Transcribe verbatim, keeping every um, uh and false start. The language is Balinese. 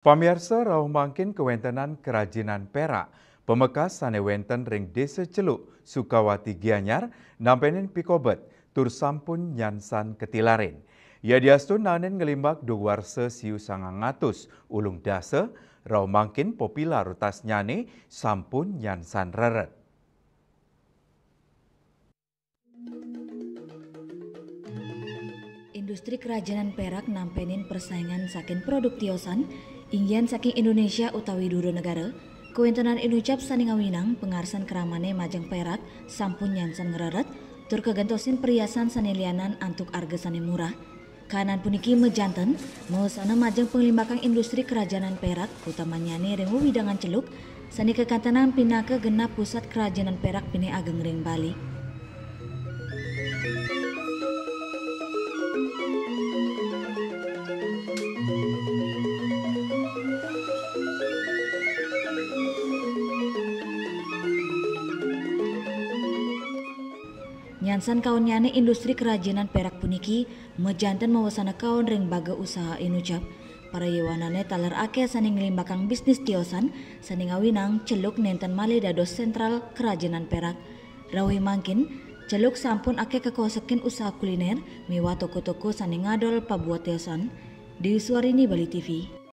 Pamiarsa, rauh mangkin kawéntenan kerajinan pérak pamekas sané wénten ring Désa Celuk, Sukawati Gianyar, nampénin pikobet tur sampun nyansan katilarin. Yadiastun naenin nglimbak duh warsa siu sangang atus ulung dasa, rauh mangkin papilar utasnyané sampun nyansan rered. Industri kerajinan pérak nampénin persaingan saking produk tiosan, inggihan saking Indonesia utawi dura negara, kawéntenan inucap sané ngawinang pangarsan kramané majeng pérak sampun nyansan ngrered, tur kagentosin perhiasan sané lianan antuk arga sané murah. Kahanan puniki majanten mawasana majeng panglimbakang industri kerajinan pérak, utamannyané ring wewidangan Celuk, sané kakantenan pinaka genah pusat kerajinan pérak pinih ageng ring Bali. Nyansan kaonnyané industri kerajinan pérak puniki majanten mawasana kaon ring baga usaha inucap. Para yowanané taler akéh sané nglimbakang bisnis tiosan, sané ngawinang Celuk nénten malih dados sentral kerajinan pérak. Rauh mangkin, Celuk sampun akéh kakosekin usaha kulinér miwah toko-toko sané ngadol pabuat tiosan. Déwi Suarini, Bali T V.